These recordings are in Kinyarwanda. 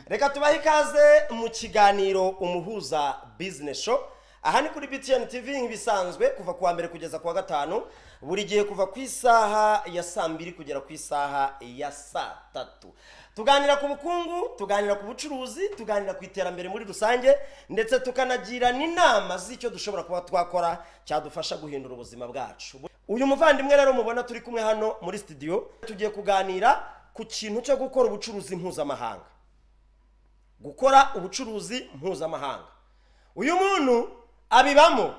Reka tubahe ikaze mu kiganiro Umuhuza Business Show. Aha ni kuri BTN TV nk'ibisanzwe, kuva kuwa mbere kugeza kuwa gatanu, buri gihe kuva ku isaha ya saa 2 kugera ku isaha ya saa 3. Tuganira ku bukungu, tuganira ku bucuruzi, tuganira ku iterambere muri rusange, ndetse tukanagira n'inama z'icyo dushobora kuba twakora cyadufasha guhindura ubuzima bwacu. Uyu muvandimwe rero mubona turi kumwe hano muri studio, tugiye kuganira ku kintu cyo gukora ubucuruzi mpuzamahanga. Gukora ubucuruzi mpuzamahanga. Uyu muntu abibamo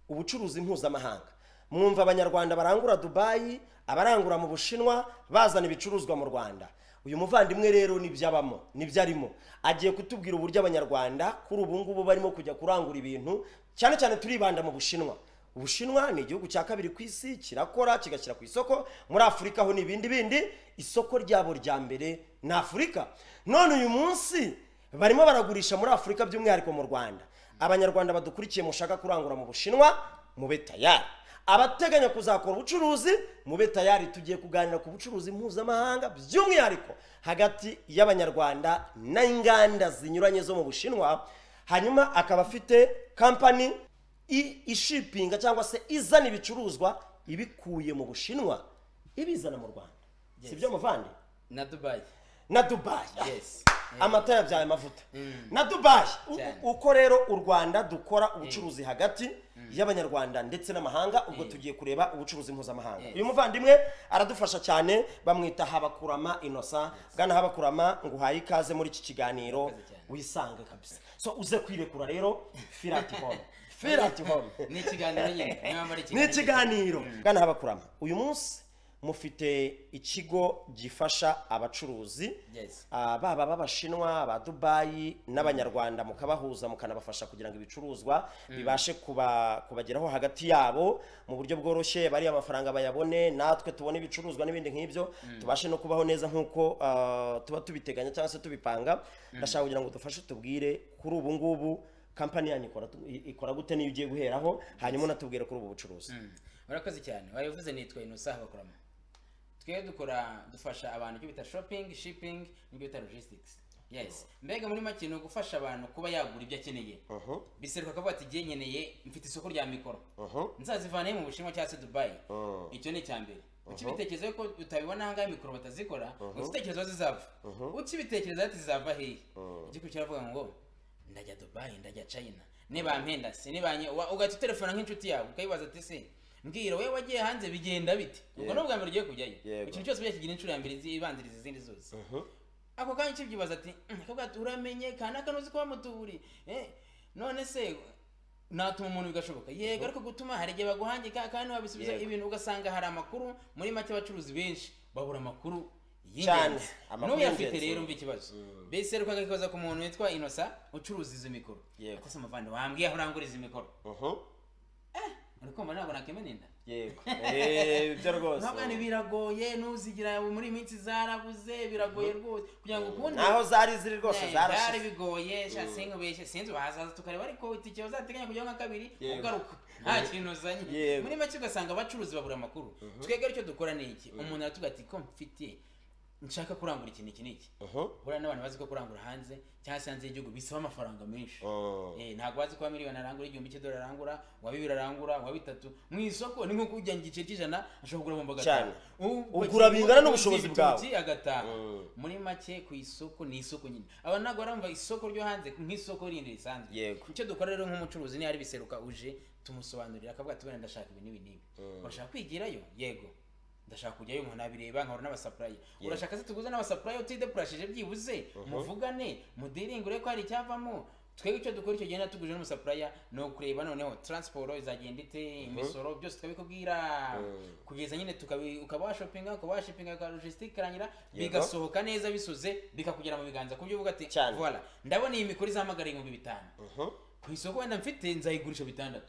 ubucuruzi mpuzamahanga. Mwumva abanyarwanda barangura Dubai, abarangura mu Bushinwa, bazana ibicuruzwa mu Rwanda. Uyu muvandimwe rero nibyabamo, nibyarimo. Agiye kutubwira uburyo abanyarwanda kuri ubu ngubu barimo kujya kurangura ibintu, cyane cyane turibanda mu Bushinwa. Ubushinwa ni igihugu cya kabiri ku isi, kirakora kigashyira ku isoko. Muri Afurika ho n'ibindi bindi, isoko ryabo rya mbere ni Afurika. None uyu munsi barimo baragurisha muri Afurika, by'umwihariko mu Rwanda. Abanyarwanda badukurikiye mushaka kurangura mu Bushinwa, mube tayari. Abateganya kuzakora ubucuruzi, mube tayari. Tugiye kuganira ku bucuruzi mpuzamahanga, by'umwihariko hagati y'abanyarwanda n'inganda zinyuranye zo mu Bushinwa. Hanyuma akaba afite company ishipinga cyangwa se izana ibicuruzwa ibikuye mu Bushinwa ibizana mu Rwanda. Sibyo muvandi? Na Dubai. Na Dubai. Yes. Amata yabyaye amavuta. Na Dubai. Uko rero u Rwanda dukora ubucuruzi hagati y'abanyarwanda ndetse n'amahanga, ubwo tugiye kureba ubucuruzi mpuzamahanga. Uyu muvandimwe aradufasha cyane, bamwita Habakurama Innocent. Bwana Habakurama, nguhaye ikaze muri iki kiganiro, wisange kabisa. So uze kwirekura rero, feel at home. Feel at home. Ni ikiganiro nyine. Ni ikiganiro. Bwana Habakurama, uyu munsi mufite ikigo gifasha abacuruzi, baba b'Abashinwa, aba Dubai n'abanyarwanda, mukabahuza mukanabafasha kugira ngo ibicuruzwa bibashe kubageraho hagati yabo mu buryo bworoshye, bari amafaranga bayabone, natwe tubone ibicuruzwa n'ibindi nk'ibyo, tubashe no kubaho neza nk'uko tuba tubiteganya cyangwa se tubipanga. Ndashaka kugira ngo dufashe tubwire kuri ubu ngubu kampani yanyu ikora gute, niyo ugiye guheraho, hanyuma unatubwire kuri ubu bucuruzi. Urakoze cyane. Wabivuze, nitwa Innocent Habakurama. Twe dukora, dufasha abantu icyo bita shopping, shipping n'ibyo bita logistics. Yes. Mbega muri make ni ugufasha abantu kuba yagura ibyo akeneye. Biseruka akavuga ati giye nkeneye, mfite isoko rya mikoro. Nzazivana mu Bushinwa cyangwa se Dubai. Icyo ni icya mbere. Ukibitekereza ko utabibona ahangaha mikoro batazikora, ukitekereza zizava. Ukibitekereza ati zizava hehe? Igikurikira avuga ngo ndajya Dubai, ndajya China. Niba mpenda se nibanye ugahita utelefona nk'inshuti yawe ukayibaza ati se mbwira wewe wagiye hanze bigenda bite? Ubwo n'ubwa mbere ugiye kujyayo. Ikintu cyose kigira inshuro ya mbere ibanziriza izindi zose. Ako kanya kibyibaza ati akavuga ati uramenye kanaka nuzi ko bamutuburi. None se natuma umuntu bigashoboka? Yego, ariko gutuma hari igihe baguhangika kandi wabisubiza ibintu ugasanga hari amakuru. Muri make abacuruzi benshi babura amakuru y'ingenzi. N'uyafite rero umva ikibazo. Mbese rero kagakoza ku muntu witwa Innocent ucuruza izo mikoro. Ati se muvandi wambwiye aho urangura izi mikoro? Urikumva ntabwo nakemeninda? Yego. Ibyo rwose. Ntabwo ni biragoye, nuzigira muri minsi zarabuze, biragoye rwose kugira ngo ukunde. Naho zari ziri rwose zarashize. Byari bigoye, sha sinkubeshye, sinzi wahazaza tukareba, ariko itike uzateganya kujya nka kabiri ugaruka nta kintu uzanye. Muri make ugasanga abacuruzi babura amakuru. Twebwe icyo dukora ni iki? Umuntu aratuga ati ko mfite nshaka kurangura iki n'iki n'iki. Buriya n'abantu bazi ko kurangura hanze cyangwa se hanze y'igihugu bisaba amafaranga menshi. Ntabwo bazi ko miliyoni arangura, igihumbi cy'idolari arangura, wa bibiri arangura, wa bitatu. Mu isoko ni nko kujya igiceri cy'ijana ashobora kugura bombo gatanu. Ugura bingana n'ubushobozi bwawe. Agataha. Muri make ku isoko ni isoko nyine. Abantu ntabwo baramva isoko ryo hanze nk'isoko rindi risanzwe. Icyo dukora rero nk'umucuruzi ni ari biseruka uje tumusobanurira akavuga ati wenda ndashaka ibi n'ibi n'ibi. Urashaka kwigirayo? Yego. Ndashaka kujyayo umuntu abireba nkahura n'abasupplier. Urashaka se tuguze n'abasupplier utidepurashije byibuze muvugane mudiringure ko hari icyavamo. Twebwe icyo dukora icyo genda tuguje n'umusupplier no kureba noneho transport izagenda ite, imisoro byose tukabikubwira kugeza nyine ukaba washoppinga, ukaba washipinga ka logistique karangira bigasohoka neza bisoze bikakugera mu biganza kubyo uvuga ati voilà ndabona iyi mikoro izahamagara 5000 ku isoko wenda mfite nzayigurisha 6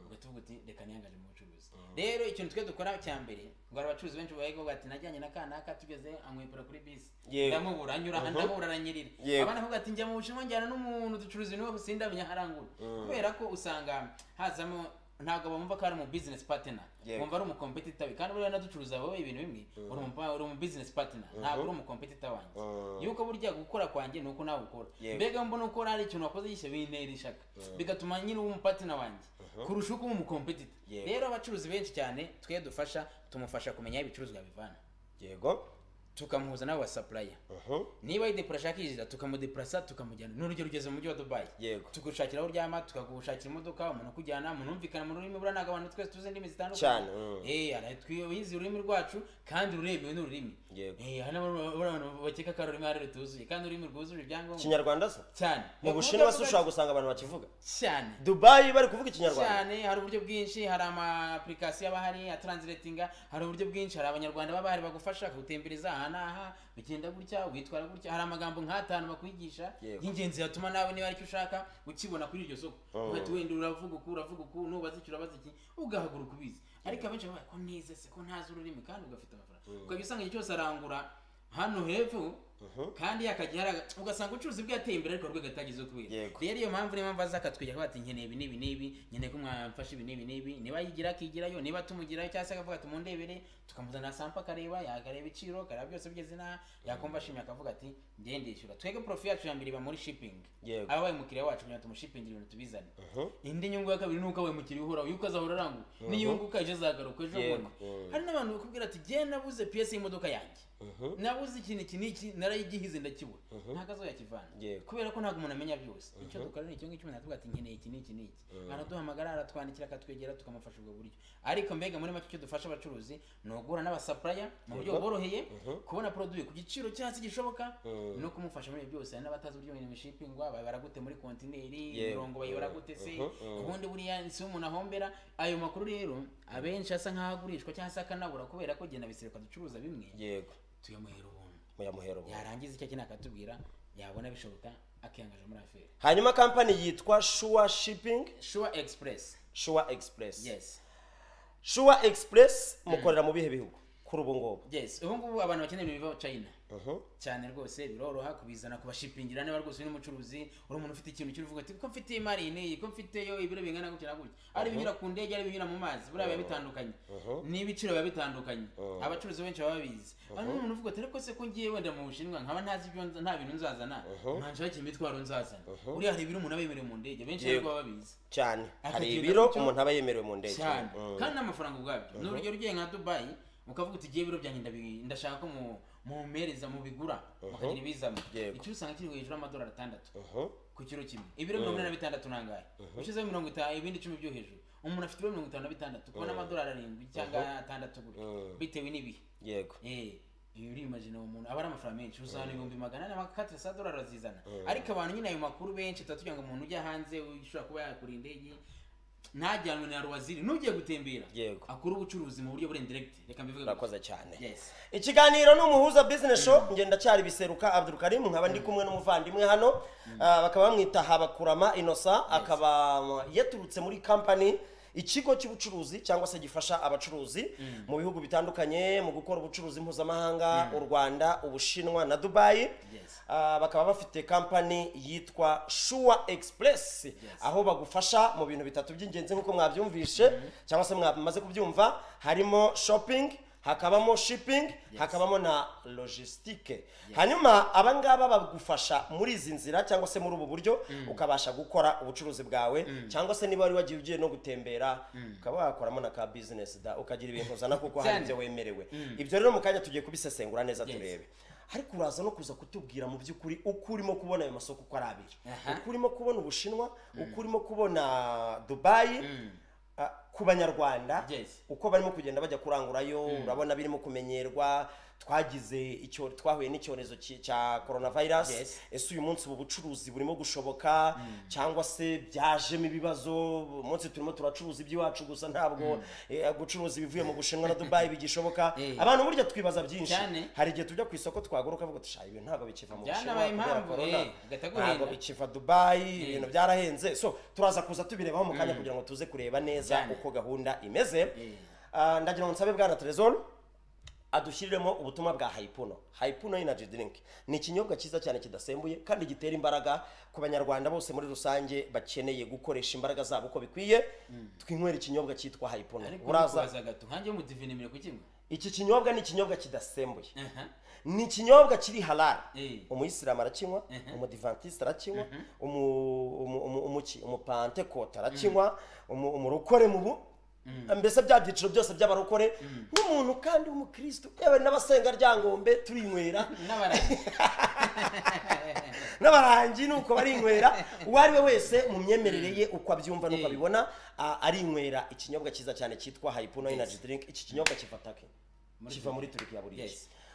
ugatuvuga uti reka niyangaje mu bucuruzi. Rero ikintu twe dukora cya mbere ngo abacuruzi benshi bayigo bati najyanye na kanaka tugeze ankwepera kuri bisi ndamubura anyura ndamubura aranyirira. Abana bavuga ati njya mu Bushinwa njyana n'umuntu ducuruza ibintu sindamenya harangura, kubera ko usanga hazamo Ntabwo bumva ko ari umu business partner, bumva ari umu competitor we. Kandi buriya naducuruza wowe ibintu bimwe, uri umu business partner, ntabwo uri umu competitor wanjye. Yuko burya gukora kwanjye ni uko nawe ukora. Mbega mbona ukora, hari ikintu wakoze gishya, bintera ishaka, bigatuma nyine uba umu partner wanjye kurusha uko uba umu competitor. Rero abacuruzi benshi cyane twe dufasha, tumufasha kumenya aho ibicuruzwa bivana, tukamuhuza n'abo basupplier. Niba yidepurasha akiyizira, tukamudepurasa, tukamujyana. Ni urugero, ugeze mu mujyi wa Dubayi, tugushakira aho uryama, tukagushakira imodoka, umuntu ukujyana, umuntu umvikana mu rurimi. Buriya ntabwo abantu twese tuzi indimi zitandukanye. Cyane. Hari twize ururimi rwacu kandi ruremewe n'ururimi. Hari n'abantu bakeka ko ari ururimi hari rutuzuye, kandi ururimi rwujuje ibyangombwa. Ikinyarwanda se? Cyane. Mu Bushinwa se ushobora gusanga abantu bakivuga? Cyane. Dubayi bari kuvuga Ikinyarwanda? Cyane. Hari uburyo bwinshi, hari ama application aba ahari atranslatinga, hari uburyo bwinshi, hari Abanyarwanda baba bahari bagufasha kugutembereza aha n'aha, bigenda gutya, witwara gutya. Hari amagambo nk'atanu bakwigisha y'ingenzi yatuma nawe niba ari icyo ushaka ukibona kuri iryo soko, ugahita wenda uravuga uku, uravuga uku, nubaza iki urabaza iki, ugahaguruka ubizi. Ariko abenshi bavuga ko nize se, ko ntazi ururimi, kandi ugafite amafaranga, ukajya usanga igihe cyose arangura hano hepfo, kandi yakajya ugasanga ubucuruzi bwe yateye imbere, ariko urwego atagezeho kubera. Rero iyo mpamvu niyo mpamvu aza akatwigira ati: "Nkeneye ibi n'ibi n'ibi, nkeneye ko mwamfasha ibi n'ibi n'ibi." Niba yigira akigirayo, niba tumugirayo, cyangwa se akavuga ati: "Mundebere," tukamuzanira sample akareba, yakareba ibiciro, akareba byose bigeze n'aha, yakumva ashimye akavuga ati: "Njye ndishyura." Twebwe profit yacu ya mbere iba muri shipping. Aba abaye umukiriya wacu kugira ngo tumushipingire ibintu tubizane. Indi nyungu ya kabiri ni uko abaye umukiriya uhoraho, yuko azahora arangura, niyunguka ejo azagaruka, ejo bundi. Hari n'abantu bakubwira ati: "Jye nabuze pièce y'imodoka yanjye, nabuze ikintu iki n'iki, narayigihize ndakibura." Ntabwo azoyakivana, kubera ko ntabwo umuntu amenya byose. Icyo dukora ni icyo ngicyo. Umuntu atubwira ati: "Nkeneye iki n'iki n'iki," araduhamagara, aratwandikira, akatwegera, tukamufasha ubwo buryo. Ariko mbega muri make, icyo dufasha abacuruzi ni uguhura n'abasupplier mu buryo buboroheye, kubona produit ku giciro cyose gishoboka, no kumufasha muri ibyo byose. Hari n'abatazi uburyo ibintu bishipingwa, bayibara gute muri kontineri, imirongo bayibara gute se ubundi? Buriya si umuntu ahombera. Ayo makuru rero abenshi asa nk'aho agurishwa cyangwa se akanabura, kubera ko genda biseruka ducuruza bimwe, tuyamuhera ubuntu. Muyamuhera ubuntu. Yarangiza icyo akeneye akatubwira, yabona bishoboka akiyangaje muri affaire. Hanyuma kampani yitwa Sure Shipping? Sure Express. Sure Express. Yes. Sure Express mukorera mu bihe bihugu kuri ubu ngubu? Yes, ubu ngubu abantu bakeneye ibintu biva China cyane rwose biroroha kubizana, kubashipingira. Niba rwose uri n'umucuruzi, uri umuntu ufite ikintu cy'uvuga ati: "Ko mfite imari iyi n'iyi, ko mfiteyo ibiro bingana gutya na gutya," ari ibinyura ku ndege, ari ibinyura mu mazi, buriya biba bitandukanye n'ibiciro biba bitandukanye. Abacuruzi benshi baba babizi. Hari n'umuntu uvuga ati: "Ariko se ko ngiye wenda mu Bushinwa nkaba ntazi ibyo nta bintu nzazana, nkanshakira imitwaro nzazana?" Buriya hari ibiro umuntu aba yemerewe mu ndege, benshi ariko baba babizi. Cyane, hari Akagenda ibiro gutyo. umuntu aba yemerewe mu ndege. Cyane. Kandi n'amafaranga ubwabyo, ni urugero, ugiye nka Dubayi ukavuga uti: "Igihe ibiro byanjye ndashaka ko mumpereza mubigura mukagira ibizamo," icyo usanga kiri hejuru y'amadolari 6 ku kiro kimwe. Ibiro 46 nangahe? Ushyizeho 50, ibindi 10 byo hejuru, umuntu afite ibiro 56, kubona amadolari 7 cyangwa 6 gutyo, bitewe n'ibihe. Iyo urimagina uwo muntu aba ari amafaranga menshi, uzana 400,000 amakatire sa dolari urazizana. Ariko abantu nyine ayo makuru benshi tuba tugira ngo umuntu ujya hanze ushobora kuba yakura indege, ntajyanwe na ruwaziri n'ugiye gutembera, akora ubucuruzi mu buryo buri indirect, reka mbivuge gutyo. Urakoze cyane. Yes. Ikiganiro ni Umuhuza Business Show, ngenda cyari Biseruka Abdulkarim, nkaba ndi kumwe n'umuvandimwe hano. Bakaba bamwita Habakurama Innocent, akaba yaturutse muri company, ikigo cy'ubucuruzi cyangwa se gifasha abacuruzi mu bihugu bitandukanye mu gukora ubucuruzi mpuzamahanga, u Rwanda, Ubushinwa na Dubai. Bakaba bafite company yitwa Sure Express, aho bagufasha mu bintu bitatu by'ingenzi nk'uko mwabyumvishe cyangwa se mwamaze kubyumva: harimo shopping, hakabamo shipping, hakabamo na logistique. Hanyuma abangaba bagufasha muri izi nzira cyangwa se muri ubu buryo, ukabasha gukora ubucuruzi bwawe, cyangwa se niba wari wagiye ugiye no gutembera, ukaba wakoramo na ka business da, ukagira ibintu uzana kuko hari ibyo wemerewe. Ibyo rero mu kanya tugiye kubisesengura neza, turebe. Ariko uraza no kuza kutubwira mu by'ukuri uko urimo kubona ayo masoko uko ari abiri, uko urimo kubona Ubushinwa, uko urimo kubona Dubayi ku Banyarwanda, uko barimo kugenda bajya kurangurayo. Urabona birimo kumenyerwa, twagize icyo twahuye n'icyorezo cya coronavirus. Ese uyu munsi ubu bucuruzi burimo gushoboka, cyangwa se byajemo ibibazo? Umunsi turimo turacuruza iby'iwacu gusa, ntabwo gucuruza ibivuye mu Bushinwa na Dubayi bigishoboka. Abantu burya twibaza byinshi. Hari igihe tujya ku isoko twagaruka avuga tushaka ibintu ntabwo bikiva mu Bushinwa Byanabaye kubera impamvu, corona, ugahita guhenda. ntabwo bikiva Dubayi, ibintu byarahenze. So turaza kuza tubirebaho mu kanya kugira ngo tuze kureba neza uko gahunda imeze. Ndagira ngo nsabe bwana Trezor. Adushyiriremo ubutumwa bwa Hayipuno. Hayipuno Energy Drink ni ikinyobwa cyiza cyane kidasembuye kandi gitera imbaraga ku Banyarwanda bose muri rusange bakeneye gukoresha imbaraga zabo uko bikwiye. Twinywera ikinyobwa cyitwa Hayipuno. Ariko Uraza nikubaza gato, nkanjye w'umudive nemerewe kukinywa? Iki kinyobwa ni ikinyobwa kidasembuye, Aha. ni ikinyobwa kiri halal. Umuyisilamu arakinywa, umudivantiste arakinywa, umuki, umupantekote arakinywa, umurokore mu bu mbese bya byiciro byose by'abarokore, n'umuntu kandi w'umukristo, yewe n'abasenga Ryangombe turinywera. N'abarangi. N'abarangi nuko barinywera. Uwo ari we wese mu myemerere ye, uko abyumva n'uko abibona, arinywera ikinyobwa cyiza cyane cyitwa Hayipuno Energy Drink. Iki kinyobwa kiva Turkey, kiva muri Turukiya buriya.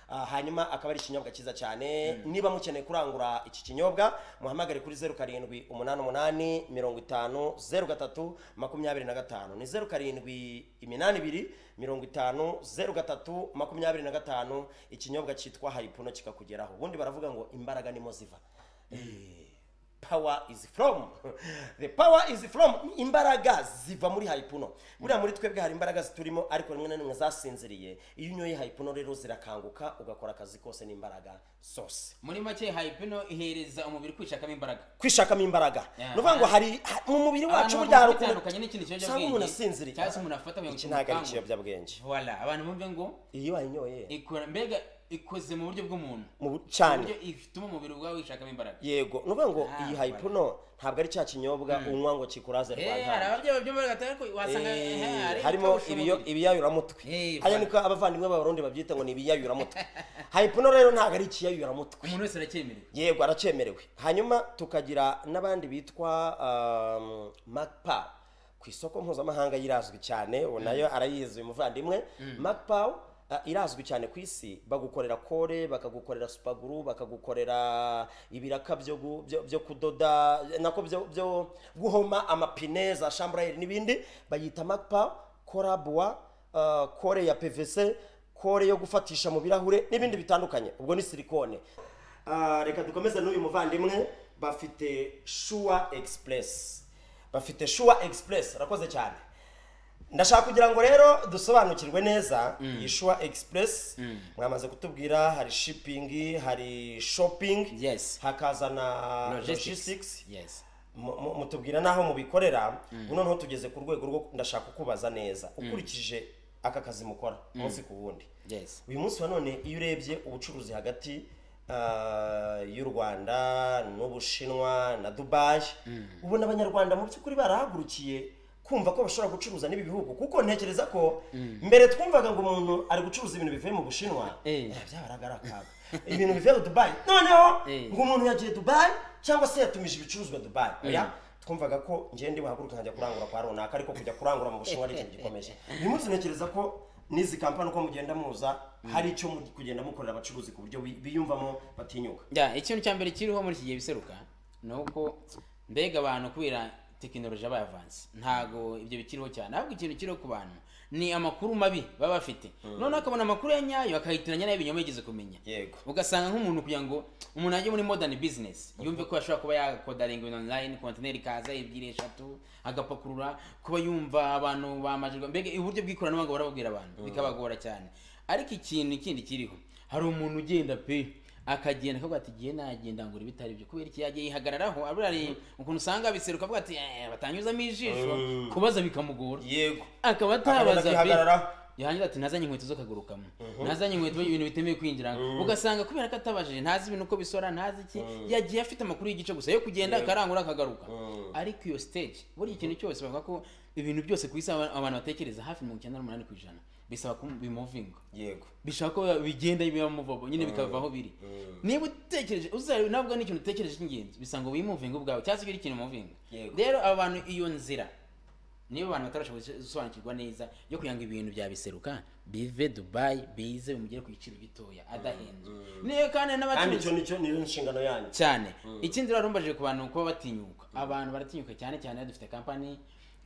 Hanyuma akaba ari ikinyobwa cyiza cyane. Niba mukeneye kurangura iki kinyobwa, muhamagare kuri 0788500325. Ni 0782500325. Ikinyobwa cyitwa Hayipuno kikakugeraho. Ubundi baravuga ngo imbaraga nimo ziva. Power is from the power is from, imbaraga ziva muri Hayipuno. Buriya muri twebwe hari imbaraga ziturimo, ariko rimwe na rimwe zasinziriye. Iyo unyoye Hayipuno rero zirakanguka, ugakora akazi kose n'imbaraga zose. Muri make, Hayipino ihereza umubiri kwishakamo imbaraga. Kwishakamo imbaraga. Ni ukuvuga ngo hari mu mubiri wacu Abantu burya hari bagomba ukuntu kwitandukanya n'ikintu usanga kiyobyabwenge, umuntu asinziriye. cyangwa se umuntu afata kugira ngo Iki ntabwo ari kimukangure. ikiyobyabwenge. Voilà, abantu bumve ngo Iyo wayinyoye ikora, mbega ikoze mu buryo bw'umuntu, cyane, uburyo ituma umubiri ubwawe wishakamo imbaraga. Yego, ni ukuvuga ngo iyi Voilà. Hayipuno ntabwo ari cya kinyobwa unywa ngo kikuraze Hari rwantanga. ababyeyi babyumva bagataha, ariko wasanga hari Harimo ibikawusha umubiri. Ibiyayuramutwe. Hariya Voilà. niko abavandimwe b'Abarundi babyita ngo ni ibiyayuramutwe. Hayipuno rero ntabwo ari ikiyayuramutwe. Umuntu wese aracyemerewe. Yego, aracyemerewe. Hanyuma tukagira n'abandi bitwa Macpaw. Ku isoko mpuzamahanga irazwi cyane, ubu nayo arayizi uyu muvandimwe. Macpaw irazwi cyane ku isi. Bagukorera colle, bakagukorera super glue, bakagukorera ibiraka byo kudoda, nako byo guhoma amapine, za chambre à air n'ibindi. Bayita Macpaw korabwa, colle ya PVC, colle yo gufatisha mu birahure n'ibindi bitandukanye, ubwo ni silicone. Reka dukomeze n'uyu muvandimwe. Bafite Shuwa Express, bafite Shuwa Express. Arakoze cyane. Ndashaka kugira ngo rero dusobanukirwe neza iyi Shuwa Express. Mwamaze kutubwira hari shipping, hari shopping, hakaza na logistics. Logistics. Yes. Mutubwira n'aho mubikorera. Ubu noneho tugeze ku rwego rwo ndashaka kukubaza neza ukurikije aka kazi mukora umunsi ku wundi. Uyu munsi wa none, iyo urebye ubucuruzi hagati y'u Rwanda n'Ubushinwa na Dubayi, ubona Abanyarwanda mu by'ukuri barahagurukiye kumva ko bashobora gucuruza n'ibi bihugu? Kuko ntekereza ko mbere twumvaga ngo umuntu ari gucuruza ibintu bivuye mu Bushinwa, byabaga ari akaga. Ibintu bivuye mu Dubayi noneho, ngo umuntu yagiye Dubayi cyangwa se yatumije ibicuruzwa Dubayi, oya, twumvaga ko ngende ndi buhaguruke nkajya kurangura kwa runaka, ariko kujya kurangura mu Bushinwa ari ikintu gikomeye. Uyu munsi ntekereza ko n'izi kampani uko mugenda muza, hari icyo muri kugenda mukorera abacuruzi ku buryo biyumvamo batinyuka. Ya, ikintu cya mbere kiriho muri iki gihe biseruka ni uko mbega abantu kubera tekinoloji yabaye advance, ntago ibyo bikiriho cyane. Ahubwo ikintu kiriho ku bantu ni amakuru mabi baba bafite, noneho akabona amakuru ya nyayo akayitiranya n'ay'ibinyoma yigeze kumenya. Ugasanga nk'umuntu, kugira ngo umuntu ajye muri modern business, yumve ko ashobora kuba yakodaringa ibintu online, kontineri ikaza ebyiri, eshatu, agapakurura, kuba yumva abantu bamajirwa, mbega uburyo bw'ikoranabuhanga barababwira abantu bikabagora cyane. Ariko ikintu kindi kiriho, hari umuntu ugenda pe, akagenda akavuga ati: "Giye nagenda ngura ibitari byo." Kubera iki? Yagiye yihagararaho. Abura ukuntu usanga biseruka, avuga ati: "Batanyuzamo ijisho." Kubaza bikamugora, akaba Akagenda atabaza pe. akihagararaho. Yarangiza ati: "Nazanye inkweto zo kagurukamo, nazanye inkweto, ibintu bitemewe kwinjira." Ugasanga kubera ko atabajije, ntazi ibintu uko bisora, ntazi iki, yagiye afite amakuru y'igice gusa yo kugenda akarangura akagaruka. Ariko iyo stage, buriya ikintu cyose bavuga ko ibintu byose ku isi abantu batekereza, hafi 98% bisaba ko bimuvinga, bishaka ko bigenda biba muvobo nyine, bikava aho biri. Niba utekereje uzarebe, nabwo ni ikintu utekereje cy'ingenzi, bisa ngo wimuvinge ubwawe cyangwa se ugire ikintu muvinga. Rero aba bantu, iyo nzira niba abantu batarasha gusobanukirwa neza yo kugira ngo ibintu bya biseruka bive Dubayi bize bimugere ku giciro gitoya adahenze, niyo kandi Kandi n'abacuruzi icyo nicyo niyo nshingano yanyu. Cyane. Ikindi rero rumbajije ku bantu kuba batinyuka, abantu baratinyuka cyane cyane. Dufite kampani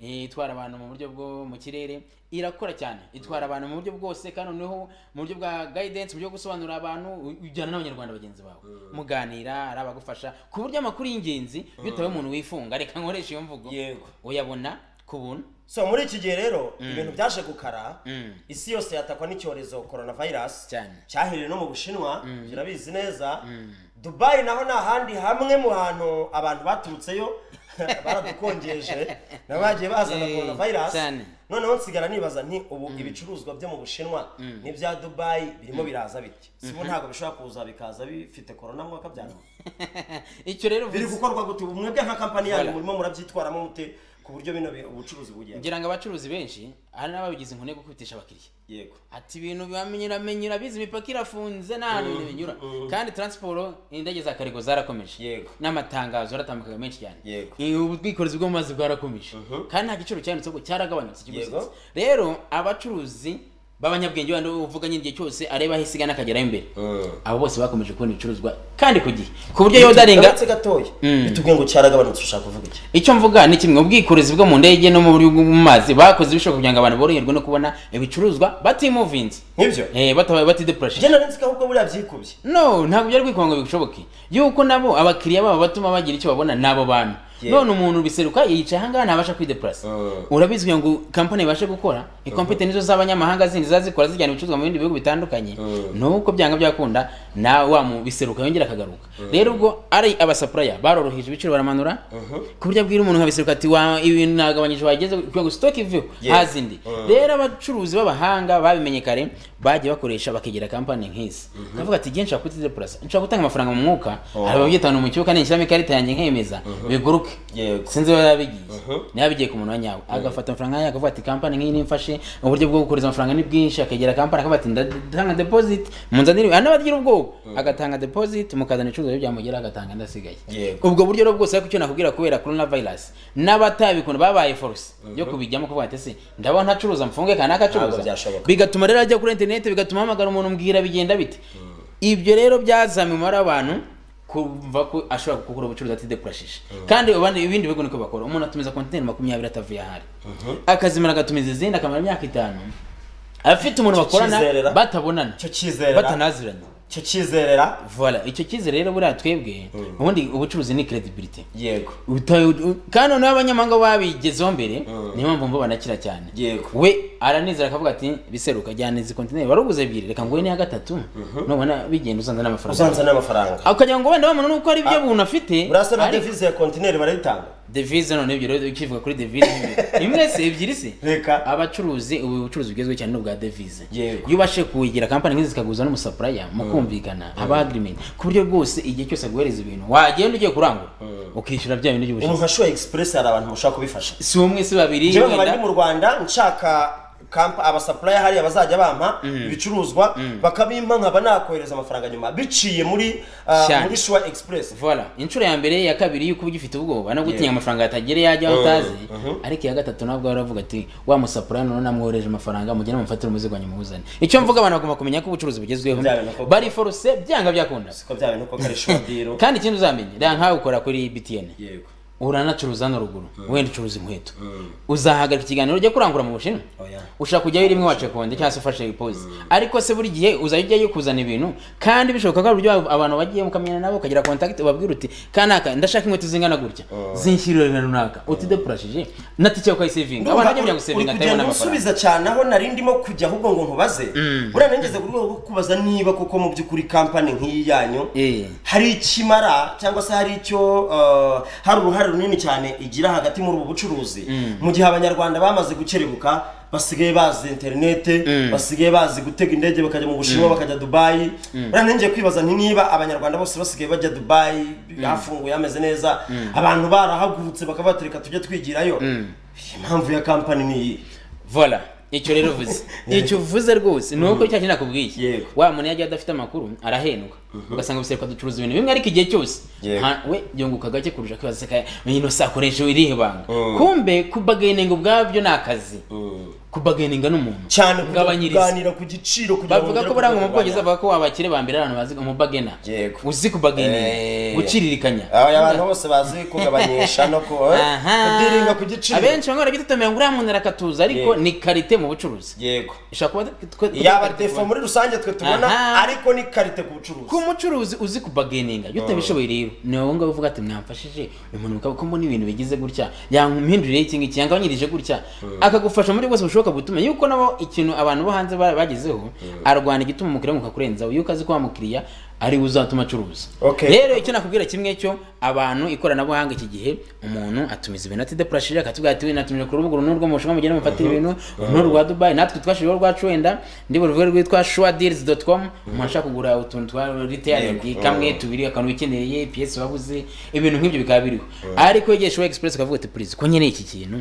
itwara abantu mu buryo bwo mu kirere, irakora cyane, itwara abantu mu buryo bwose, kandi noneho mu buryo bwa guidance, mu buryo bwo gusobanurira abantu, ujyana n'Abanyarwanda bagenzi bawe muganira, ari abagufasha ku buryo amakuru y'ingenzi iyo utabaye umuntu wifunga, reka nkoreshe iyo mvugo, uyabona. Ku buntu. So muri iki gihe rero ibintu byaje gukara, isi yose yatakwa n'icyorezo coronavirus cyahereye no mu Bushinwa, urabizi neza. Dubai naho ni ahandi hamwe mu hantu abantu baturutseyo baradukongeje, nabo bagiye bazana coronavirus. Noneho nsigara nibaza nti ubu ibicuruzwa byo mu Bushinwa n'ibya Dubai birimo biraza bite? Si ubu ntabwo bishobora kuza bikaza bifite corona mwaka byana. Icyo rero biri gukorwa gute? Mwebwe nka company yanyu murimo murabyitwaramo mute ku buryo bino ubucuruzi bugenda? Ngira ngo abacuruzi benshi hari n'ababigize inkone gukubitisha abakiriya. Yego. Ati ibintu bamenyera bizi imipaka irafunze nta hantu ibintu binyura. Kandi transport indege za karigo zarakomeje. Yego. N'amatangazo aratambukaga menshi cyane. Yego. Ubwikorezi bwo mu mazi bwarakomeje. Kandi nta giciro cyanditse ko cyaragabanutse kiguzi. Rero abacuruzi b'abanyabwenge bandi uvuga nyine igihe cyose areba aho isigana akagerayo imbere. Abo bose bakomeje kubona ibicuruzwa kandi ku gihe. Ku buryo yodaringa gatoya. Bitubwiye ngo cyaragabanutse, ushaka kuvuga iki? Icyo mvuga ni kimwe, ubwikorezi bwo mu ndege no mu buryo bwo mu mazi bakoze ibishoboka kugira ngo abantu boroherwe no kubona ibicuruzwa batimuvinze. Nibyo? Batabaye batidepression. Njye nari nzi ko ahubwo buriya byikubye. No, ntabwo byari kwikubye ngo bishoboke. Yuko nabo abakiriya babo batuma bagira icyo babona nabo bantu. None umuntu biseruka yicaye ahangaha ntabasha kwidepressa. Urabizi ngo company ibashe gukora incompetence nizo z'abanyamahanga zindi zazikora zijyana ibicuruzwa mu bindi bihugu bitandukanye. Nuko byanga byakunda na wa mu biseruka yongera akagaruka. Rero ubwo ari abasupplier baroroheje ibiciro baramanura ku buryo abwira umuntu nka biseruka ati wa ibintu nagabanyije wageze kugira ngo stock iveho hazindi. Rero abacuruzi b'abahanga babimenye kare bagiye bakoresha bakegera company nk'izi. Kavuga ati giye nshaka kutidepressa, nshaka gutanga amafaranga mu mwuka, hari ababyitana mu kibuka nishyiramo ikarita yanjye nkemeza biguruke. Sinzi aho yabigiye. Niba ku muntu wa nyawe agafata amafaranga yawe akavuga ati company nk'iyi nimfashe uburyo bwo gukoreza amafaranga ni bwinshi, akegera company akavuga ati ndatanga deposit munzanire, anabagira ubwoba agatanga deposit mukazana ibicuruzwa byamugera agatanga ndasigaye. Ubwo buryo rero bwose ariko icyo nakubwira kubera coronavirus n'abatabikunda babaye force yo kubijyamo kuvuga ati se ndabona ntacuruza mfunge kana akacuruza, bigatuma rero ajya kuri internet, bigatuma hamagara umuntu mbwira bigenda bite. Ibyo rero byazamye umubare w'abantu kumva ko ashobora gukora ubucuruzi atideprashije. Kandi ibindi bigo niko bakora, umuntu atumiza container 20 atavuye ahari, akazimara agatumiza izindi akamara imyaka 5 afite umuntu bakorana batabonana, batanaziranye. Icyo cyizerera. Voilà, icyo cyizere rero buriya twebwe ubundi ubucuruzi ni credibility. Yego. Kandi noneho abanyamahanga babigezeho mbere, niyo mpamvu mbo banakira cyane. Yego. We aranizera akavuga ati biseruka jyana izi container baruguze ebyiri reka nguhe n'iya gatatu, nubona bigenda uzanza n'amafaranga. Uzanza n'amafaranga. Akagira ngo wenda bamuntu nuko ari ibyo buntu afite. Urasa na devise ya container barayitanga. Devise none ibyo rero ukivuga kuri devise imwe se ebyiri se. Reka abacuruzi ubu bucuruzi bugezweho cyane n'ubwa devise. Yego. Iyo ubashe kuyigira company nk'izi zikaguza n'umusupplier mukumvikana haba agreement ku buryo bwose igihe cyose aguhereza ibintu wagenda ugiye kurangura ukishyura bya bintu by'ubushize. Umuntu nka Sure Express hari abantu mushaka kubifasha. Si umwe si babiri. Njyewe nkaba ndi mu Rwanda nshaka abasupplier hariya bazajya bampa ibicuruzwa bakabimpa nkaba nakohereza amafaranga nyuma biciye muri muri Sure Express. Voilà, inshuro ya mbere ya kabiri yuko ugifite ubwoba no gutinya amafaranga atagere yajya aho utazi, ariko ya gatatu nabwo aravuga ati wa musupplier none namwohereje amafaranga mugende mumfatire umuzigo wanyu muwuzane. Icyo mvuga abantu bagomba kumenya ko ubucuruzi bugezweho bari force byanga byakunda. Siko bya bintu ko kare Sure deal. Kandi ikindi uzamenye rero nkawe ukora kuri BTN. Yego. Uranacuruza no ruguru wenda ucuruza inkweto, uzahagarika ikiganiro ujye kurangura mu Bushinwa, ushaka kujyayo rimwe wace konde cyangwa se ufashe pause, ariko se buri gihe uzajya ujyayo kuzana ibintu kandi bishoboka ko uburyo abantu bagiye mukamenyana nabo ukagira contact ubabwira uti kanaka ndashaka inkweto zingana gutya zinshyirira ibintu runaka utideprashije na tike ukayisevinga. Abantu bajya kujya gusevinga atari amafaranga. Usubiza cyane aho nari ndimo kujya ahubwo ngo nkubaze, buriya nangeze ku rwego rwo kubaza niba koko mu by'ukuri company nk'iyi yanyu hari ikimara cyangwa se hari icyo hari uruhare runini cyane igira hagati muri ubu bucuruzi, mu gihe abanyarwanda bamaze gukerebuka basigaye bazi internet, basigaye bazi gutega indege bakajya mu Bushinwa bakajya Dubai. Buriya ngiye kwibaza nti niba abanyarwanda bose basigaye bajya Dubai hafunguye hameze neza, abantu barahagurutse bakabatereka tujye twigirayo, impamvu ya company ni iyi. Voilà, icyo rero uvuze, icyo uvuze rwose ni uko cya kintu nakubwiye, wa muntu yagiye adafite amakuru arahendwa, ugasanga biseruka ducuruza ibintu bimwe ariko igihe cyose we yunguka gake kurusha kwibaza se ino sakoresha irihe banga, kumbe kubagayininga ubwabyo ni akazi. Kubargaininga n'umuntu cyane, Ngabanyiriza. kuganira ku giciro kugira ngo Bavuga mugere ko buriya ku mu rwego Bwongereza rwanyu. bavuga ko abakire ba mbere ari abantu bazi umubargainer, uzi kubargaininga, guciririkanya. Aba abantu bose bazi kugabanyisha no ku kudealinga ku giciro. Abenshi bamwe barabyitotomera ngo uriya muntu arakatuza, ariko ni qualité mu bucuruzi. Ishobora kuba Yaba défaut muri rusange twe tubona, ariko ni qualité ku bucuruzi. Ku mucuruzi uzi kubargaininga. Iyo utabishoboye rero, ni wowe ngaho uvuga ati: "Mwamfashije uyu muntu mukaba ko mbona ibintu bigize gutya, yampinduriye iki ngiki, yangabanyirije gutya," akagufasha muri bwose bushoboka butuma yuko nabo ikintu abantu bo hanze bagezeho, arwana igituma umukiriya ngo kakurenzaho, yuko azi ko wa mukiriya ari we uzatuma acuruza. Rero icyo nakubwira kimwe cyo, abantu ikoranabuhanga iki gihe, umuntu atumiza ibintu atidepurashije, akatubwira ati: "Natumije ku rubuga uru n'urwo mu Bushinwa, mugende mufatire ibintu uru n'uru rwa Dubai." Natwe twashyiriweho rwacu, wenda ndi buruvuge rwitwa shuwadeals.com. Umuntu ashaka kugura utuntu twa retailing, kamwe, tubiri, akantu ukeneye, pièce wabuze, ibintu nk'ibyo bikaba biriho. Ariko yegeye Shuwa Express ukavuga ati: "Please, ko nkeneye iki kintu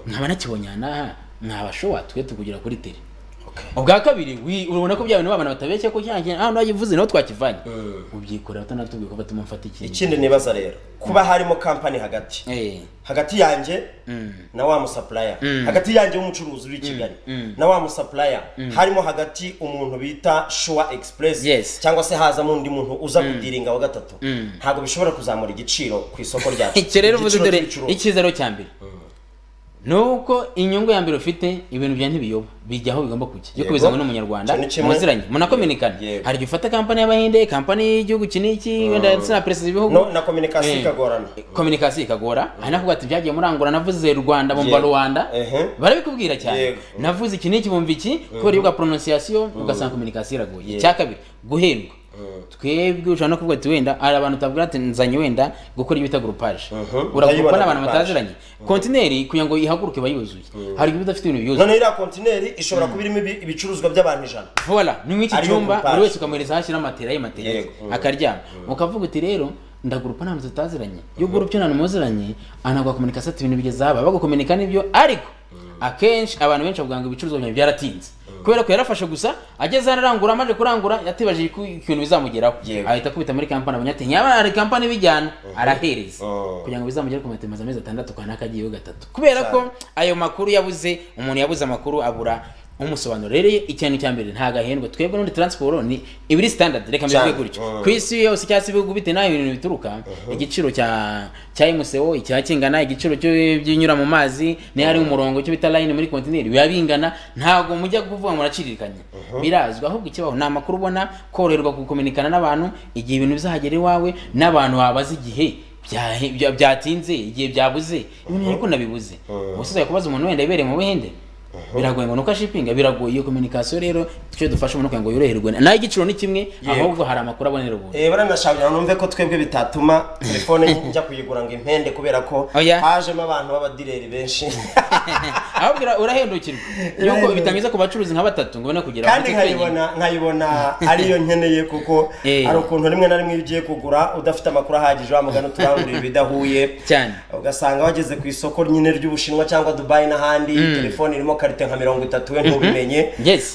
nkaba nakibonye aha n'aha, mwaba shuwa twe tukugira kuri tele." Ubwa kabiri urabona ko bya bintu abantu batabeshya, ko cya kintu ahantu wagivuze niho twakivanye, ubyikorera utanatubwiye ko batuma mfata ikintu. Ikindi nibaza rero, kuba harimo kampani hagati, hagati yanjye na wa musupplier, hagati yanjye w'umucuruzi uri i Kigali na wa musupplier, harimo hagati umuntu bita Shuwa Express, cyangwa se hazamo undi muntu uza kudealinga wa gatatu, ntabwo bishobora kuzamura igiciro ku isoko ryacu? Icyo rero uvuze, Igiciro dore cy'ibicuruzwa. Icyiza rero cya mbere ni uko inyungu ya mbere ufite, ibintu bya ntibiyoba, bijya aho bigomba kujya. Iyo kubizanywe n'umunyarwanda Icyo ni kimwe. muziranye, munakominikana. Hari igihe ufata kampani y'Abahinde, kampani y'igihugu iki n'iki, wenda sinaperesiza ibihugu. No, na communication ikagorana. Communication ikagora. Hari nakuvuga ati: "Byagiye murangura, navuze Rwanda bumva Rwanda." Barabikubwira cyane. Navuze iki n'iki bumva iki, kubera iyo prononciation, ugasanga communication iragoye. Icya kabiri, guhendwa. Twebwe ushobora no kuvuga ati wenda hari abantu utabwira ati nzanye wenda gukora ibyo bita groupage, uragurupa Ndayibona n'abantu groupage. bataziranye. Kontineri kugira ngo ihaguruke iba yuzuye, hari igihe udafite ibintu byuzuye. None iriya kontineri ishobora kuba irimo ibicuruzwa by'abantu 100. Voilà, ni nk'iki Ariyo cyumba, groupage. buri wese ukamuhereza aho ashyira matera ye, matera ye, akaryama. Ukavuga uti: "Rero ndagurupa n'ahantu tutaziranye." Iyo ugurupye n'ahantu muziranye, anaguha communication ati: "Ibintu bigeze aha." Bagukominika n'ibyo, ariko akenshi abantu benshi bavuga ngo ibicuruzwa byawe byaratinze, kubera ko yarafashe gusa ageze hano arangura, amaze kurangura yatibajije ko ikintu bizamugeraho, ahita akubita muri kampani, abonye ati nyaba hari kampani ibijyana, arahereza kugira ngo bizamugere ku metero amezi 6 kwa nakagiyeho gatatu, kubera ko ayo makuru yabuze. Umuntu yabuze amakuru, abura umusobanuro. Rero ikintu cya mbere, nta gahendwa. Twebwe n'undi transport ni ibiri standard, reka mbivuge gutyo. Ku isi yose cyangwa se ibihugu bitewe n'aho ibintu bituruka, igiciro cya MCO icya kingana, igiciro cyo by'inyura mu mazi niyo hari umurongo cyo bita line muri kontineri biba bingana. Ntabwo mujya kuvuga ngo muracirikanya, birazwi. Ahubwo ikibaho ni amakuru ubona, koroherwa gukominikana n'abantu igihe ibintu bizahagera iwawe, n'abantu babaza igihe byatinze, igihe byabuze ibintu, ariko nabibuze. Ubuse uzajya kubaza umuntu wenda ibereye mu Buhinde, biragoye ngo nuko ashipinga, biragoye iyo communication. Rero icyo dufasha umuntu kugira ngo yoroherwe, naho igiciro ni kimwe, ahubwo hari amakuru abonera ubuntu. Baranashaka kugira ngo numve ko twebwe bitatuma telefone njya kuyigura ngo impende, kubera ko Oya. hajemo abantu b'abadealer benshi. Ahubwo urahendukirwa yuko bitanyuze ku bacuruzi nka batatu ngo ubone kugera Kandi ku twenyine. nkayibona ariyo nkeneye, kuko hari ukuntu rimwe na rimwe iyo ugiye kugura udafite amakuru ahagije, wa mugani uturangurira ibidahuye, ugasanga wageze ku isoko nyine ry'Ubushinwa cyangwa Dubai n'ahandi, telefone irimo qualité nka 30, we ntubimenye,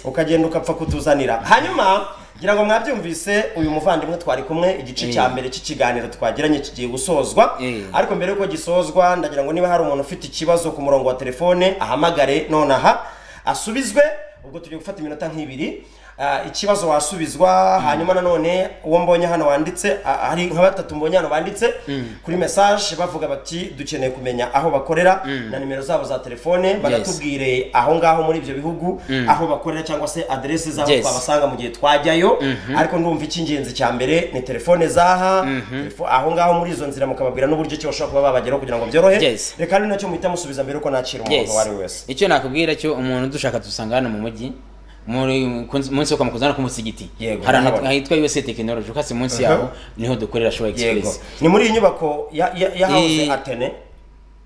ukagenda ukapfa kutuzanira. Hanyuma ngira ngo mwabyumvise, uyu muvandimwe twari kumwe, igice cya mbere cy'ikiganiro twagiranye kigiye gusozwa. Ariko mbere yuko gisozwa, ndagira ngo niba hari umuntu ufite ikibazo ku murongo wa telefone ahamagare nonaha asubizwe. Ubwo tugiye gufata iminota nk'ibiri. Ikibazo wasubizwa. Hanyuma nanone uwo mbonye hano wanditse, hari nka batatu mbonye hano banditse kuri message bavuga bati: "Dukeneye kumenya aho bakorera na nimero zabo za telefone, banatubwire aho ngaho muri ibyo bihugu aho bakorera cyangwa se aderese z'aho twabasanga mu gihe twajyayo." Ariko ndumva icy'ingenzi cya mbere ni telefone zaha aho ngaho muri izo nzira, mukababwira n'uburyo ki bashobora kuba babageraho kugira ngo byorohe. Reka ari nacyo muhita musubiza mbere yuko nakira umuntu uwo ari we wese. Icyo nakubwira cyo, umuntu dushaka dusanga hano mu mujyi, muri munsi yo kwa Makuza, ku musigiti, hari ahantu Ndahabona. hitwa USA Technology, ukase munsi yaho niho dukorera Shuwa Express. Ni muri iyi nyubako ya house Atene?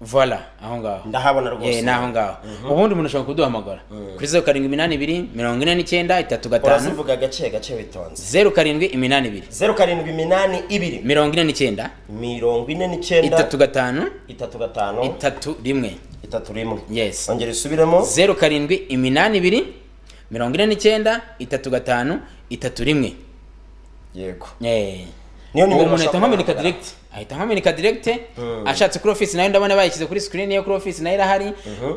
Voilà, aho ngaho. Ndahabona rwose. Ni aho ngaho. Ubundi umuntu ashobora kuduhamagara kuri 0782 49 35. Urazivuga gake gake witonze. 0782. 0782. 49. 49. 35. 35. 31. 31. Yes. Ongera isubiremo. 0782 49 35 31. Niyo nimero Uwo muntu ahita bashobora nkominika kuguhamagara. direct, ahita nkominika direct ashatse kuri office, nayo ndabona bayishyize kuri screen yo kuri office, nayo irahari.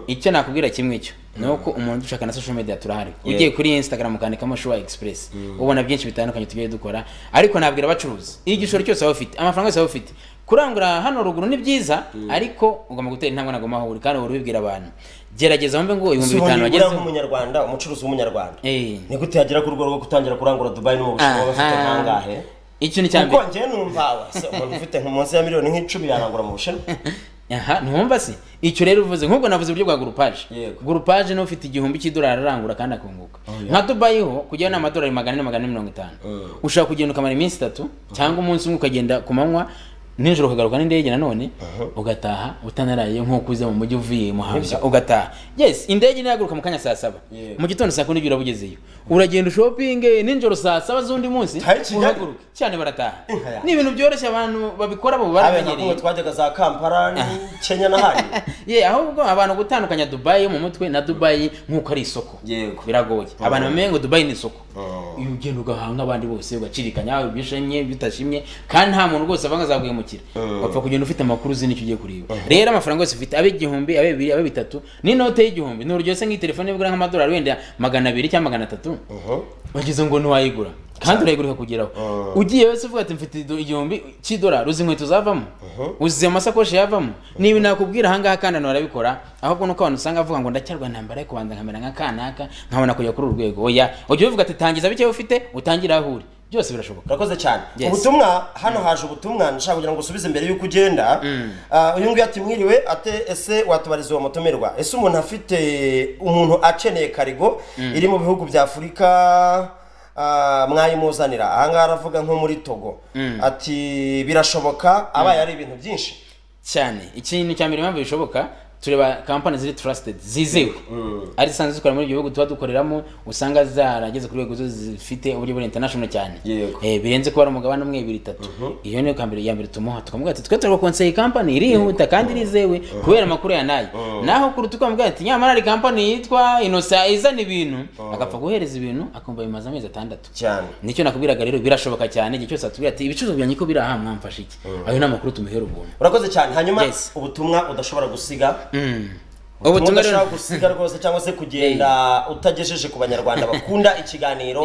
Icyo nakubwira kimwe cyo ni uko umuntu ushaka na social media turahari. Ugiye kuri Instagram ukandikamo Sure Express, ubona byinshi bitandukanye tugiye dukora. Ariko nabwira abacuruzi, igishoro cyose waba ufite, amafaranga yose waba ufite, kurangura hano ruguru ni byiza, ariko ugomba gutera intambwe nagomba aho uri, kandi uhora ubibwira abantu, gerageza wumve ngo ibihumbi Si ubundi bitanu buriya wagezeho. Nk'umunyarwanda, umucuruzi w'umunyarwanda, Eh. ni gute yagera ku rwego rwo gutangira kurangura Dubai no mu Bushinwa aba afite Aha. kangahe? Ikintu cya Kuko mbere, njyewe numva se umuntu ufite nko munsi ya miliyoni nk'icumi yarangura mu Bushinwa? Aha ntumva se? Icyo rero uvuze, nk'ubwo navuze uburyo bwa groupage. Groupage ni ufite $1000 ararangura kandi akunguka. Nka Dubai ho kujyayo ni amadolari 400, 450. Ushobora kugenda ukamara iminsi 3 cyangwa umunsi umwe, ukagenda ku manywa, nijoro ukagaruka n'indege nanone, ugataha utanaraye, nk'uko uza mu mujyi uvuye Muhanga ugataha. Yes, indege ntihaguruka mu kanya saa 7, Yego. mu gitondo saa 10 uraba ugezeyo, uragenda ushopinge, nijoro saa 7 z'undi munsi Tahe Kigali. uhaguruke cyane, barataha. Inka yanjye. Ni ibintu byoroshye, abantu babikora bo Habe nka baramenyereye. kumwe twajyaga za Kampala, Kenya n'ahandi. Ye, ahubwo abantu gutandukanya Dubai yo mu mutwe na Dubai nk'uko ari isoko biragoye. Abantu bamenye ngo Dubai ni isoko. Iyo ugenda ugahaha nk'abandi bose, ugacirikanya ibyo ushimye, ibyo utashimye, kandi nta muntu rwose avanga azaguhemukira, wapfa kugenda ufite amakuru, uzi n'icyo ugiye kureba. Rero amafaranga yose ufite, abe 1000, abe 2, abe 3, n'inote y'1000 ni urugero se, nk'iyi telefone igura nk'amadolari wenda 200 cyangwa 300, wagize ngo ntiwayigura, kandi urayigura ikakugeraho. Ugiye wese uvuga ati mfite $1000, uzi inkweto zavamo, uzi amasakoshi yavamo. Ni ibintu nakubwira ahangaha, kandi abantu barabikora. Ahubwo nuko abantu usanga bavuga ngo ndacyarwa ntambara yo kubanza nkamera nka kanaka, nkabona kujya kuri uru rwego. Oya, ujya uvuga ati tangiza bike ufite, utangire aho uri, byose birashoboka. Urakoze cyane. Yes. Ubutumwa hano, haje ubutumwa nshaka kugira ngo usubize mbere y'uko ugenda. Uyu nguyu ati mwiriwe ate, ese watubariza uwo mutumirwa, ese umuntu afite, umuntu akeneye cargo iri mu bihugu bya Afurika, mwayimuzanira? Ahangaha aravuga nko muri Togo, ati birashoboka abaye ari ibintu byinshi? Cyane. Ikintu cya mbere, impamvu bishoboka, tureba kampani ziri trusted, zizewe, ari zisanzwe zikora muri ibyo bihugu tuba dukoreramo, usanga zarageze ku rwego zo zifite uburyo buri international cyane. Birenze kuba ari umugabane umwe, ibiri, itatu. Iyo niyo kambere ya mbere tumuha, tukamubwira ati twe turabakonseye kampani irihuta kandi irizewe kubera amakuru ya nayo. Naho kuruta ukamubwira ati nyamara hari kampani yitwa Inosa izana ibintu, agapfa guhereza ibintu akumva bimaze amezi 6. Nicyo nakubwiraga rero, birashoboka cyane. Igihe cyose atubwira ati ibicuruzwa byanjye ko biri aha, mwamfasha iki, ayo ni amakuru tumuhera ubuntu. Urakoze cyane. Hanyuma Yes. ubutumwa udashobora gusiga, ubutumwa Ubutumwa udashobora rero gusiga rwose cyangwa se kugenda utagejeje ku banyarwanda bakunda ikiganiro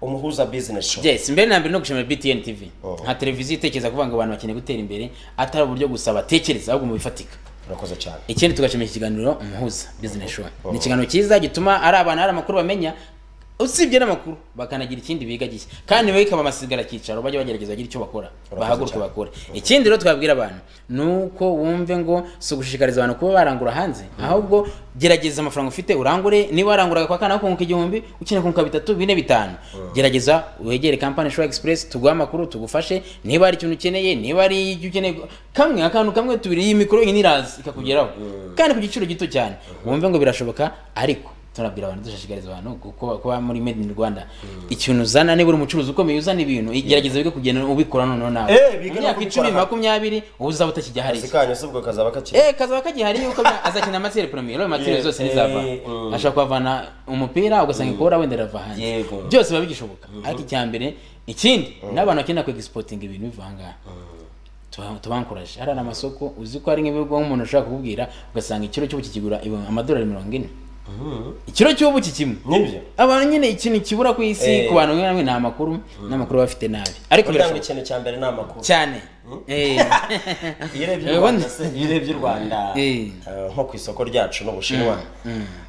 Umuhuza Business Show. Yes, mbere na mbere no gushimira BTN TV nka televiziyo itekereza kuvuga ngo abantu bakeneye gutera imbere, atari uburyo gusa batekereza, ahubwo mu bifatika. Urakoze cyane. Ikindi, tugashimira iki kiganiro Umuhuza Business Show. Ni ikiganiro cyiza gituma ari abantu hari amakuru bamenya, usibye n'amakuru bakanagira ikindi biga gishya, kandi bikaba amasigara cyicaro, bajya bagerageza bagira icyo bakora, bahaguruke cyane. bakore. Ikindi rero twabwira abantu ni uko wumve ngo si ugushishikariza abantu kuba barangura hanze, ahubwo gerageza amafaranga ufite urangure. Niba waranguraga kwa kana kunguka 1000, ukeneye kunguka bitatu, bine, bitanu, gerageza wegere kampani Sure Express, tuguhe amakuru, tugufashe. Niba hari ikintu ukeneye, niba hari icyo ukeneye, kamwe akantu kamwe, tubiri, iyi mikoro yonyine iraza ikakugeraho kandi ku giciro gito cyane. Wumve ngo birashoboka. Ariko tunabwira abantu, dushishikariza abantu kuko kuba muri made in Rwanda, ikintu uzana, niba uri umucuruzi ukomeye uzana ibintu, gerageza wige kugenda ubikora noneho nawe. Bige Mu no myaka kubikora 10, hano. 20, ubu uzaba utakijya hariya. Akazi kanyu se ubwo kazaba kakiri? Kazaba kagihari yuko azakina matière première, rero matière zose nizava. Ashobora kuhavana umupira, ugasanga ikora wenda irava hanze. Byose biba bigishoboka. Ariko icya mbere, ikindi n'abantu bakenera ku exporting ibintu biva ahangaha, tubankuraje. Hariya amasoko, uzi ko hari nk'ibihugu nk'umuntu ushobora kukubwira ugasanga ikiro cy'ubuki kigura amadolari 40, ikiro cy'ubuki kimwe. Nibyo. Abantu nyine, ikintu kibura ku isi ku bantu bamwe na bamwe ni amakuru, n'amakuru bafite nabi, ariko Burya ngo birashoboka. ikintu cya mbere ni amakuru. Cyane. Iyo urebye u Rwanda se, iyo urebye u Rwanda, nko ku isoko ryacu n'Ubushinwa,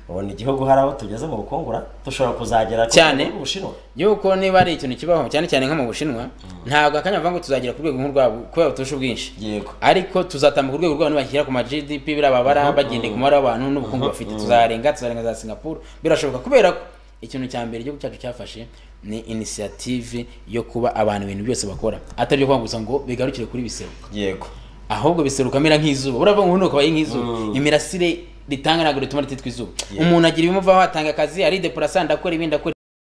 ubona igihugu hari aho tugeze mu bukungu dushobora kuzagera ku Cyane. rwego rw'Ubushinwa? Yuko niba ari ikintu kibaho cyane cyane nko mu Bushinwa, ntabwo akanya bavuga ngo tuzagera ku rwego nk'urwabo kubera turusha ubwinshi, ariko tuzatambuka urwego rwabo nibashyira ku ma GDP birababara, bagendeye ku mubare w'abantu n'ubukungu bafite, tuzarenga za Singapore, birashoboka. Kubera ko ikintu cya mbere igihugu cyacu cyafashe ni initiative yo kuba abantu ibintu byose bakora atari byo kuvuga gusa ngo bigarukire kuri biseruka, ahubwo biseruka amera nk'izuba. Uravuga ngo ubundi ukabaye nk'izuba, imirasire ritanga ntabwo rituma rititwa izuba. Umuntu agira ibimuvaho, atanga akazi, ari depurasa, ndakora ibi, ndakora.